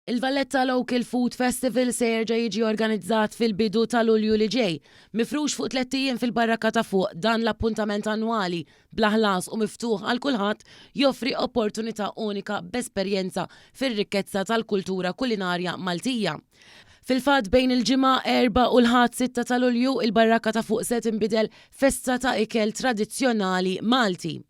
Il-Valletta Local Food Festival se jerġa' jiġi organizzat fil-bidu ta' Lulju li ġej. Mifrux fuq tlett ijiem fil-Barrakka ta' Fuq, dan l-appuntament annwali, bla ħlas u miftuħ għal kulħadd, joffri opportunità unika b'esperjenza fir-rikkezza tal-kultura kulinarja Maltija. Fil-fatt, bejn il-Ġimgħa 4 u l-Ħadd 6 ta' Lulju, il-Barrakka ta' Fuq se tinbidel f'festa ta' ikel tradizzjonali Malti.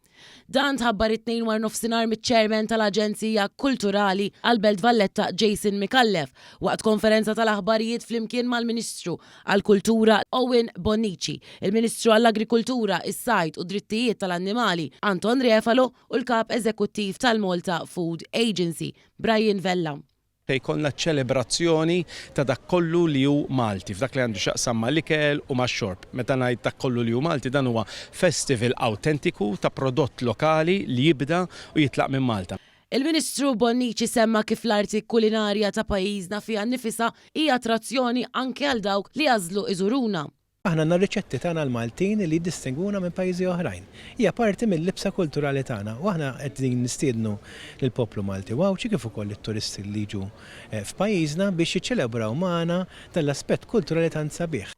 Dan tħabbar it-Tnejn waranofsinhar miċ-Chairman tal-Aġenzija Kulturali għall-Belt Valletta Jason Micallef waqt konferenza tal-aħbarijiet flimkien mal-Ministru għall-Kultura Owen Bonnici, il-Ministru għall-Agrikultura, is-Sajd u d-Drittijiet tal-Annimali Anton Refalo u l-Kap Eżekuttiv tal-Malta Food Agency Brian Vella. Se jkollna ċelebrazzjoni ta' dak kollu li hu Malti, f'dak li għandu x'jaqsam mal-ikel u max-xorb. Meta ngħid dak kollu li hu Malti, dan huwa festival awtentiku ta' prodott lokali li jibda u jitlaq minn Malta. Il-Ministru Bonnici semma kif l-arti kulinarja ta' pajjiżna fiha nnifisha hi attrazzjoni anke għal dawk li jagħżlu iżuruna. Aħna għandna r-riċetti tagħna l-Maltin li jiddistingwuna minn pajjiżi oħrajn. Hija parti mil-libsa kulturali tagħna u aħna qegħdin nistiednu lill-poplu Malti u Għawdxi kif ukoll lit-turisti li jiġu f'pajjiżna biex jiċċelebraw magħna dan l-aspett kulturali tant sabiħ.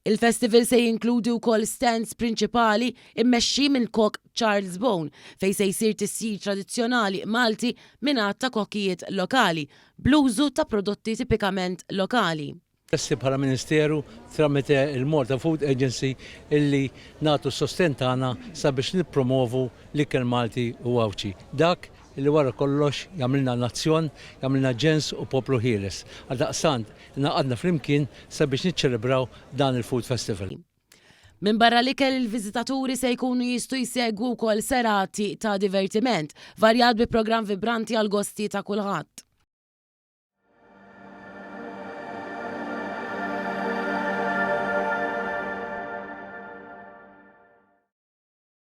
Il-festival se jinkludi wkoll stands prinċipali mmexxi minn kok Charles Bone fejn se jsir tisjir tradizzjonali Malti minn għadd ta' kokijiet lokali bl-użu ta' prodotti tipikament lokali. Lesti bħala Ministeru tramite il-Malta Food Agency illi nagħtu s-sostenn tagħna sabiex nippromovu l-ikel Malti u Għawdxi. Dak illi wara kollox jagħmilna nazzjon, jagħmilna ġens u poplu ħieles. Għaldaqstant ingħaqadna flimkien sabiex niċċelebraw dan il-Food Festival. Minbarra l-ikel il-viżitaturi se jkunu jistgħu jsegwu wkoll serati ta' divertiment varjat bi programm vibranti għall-gosti ta' kulħadd.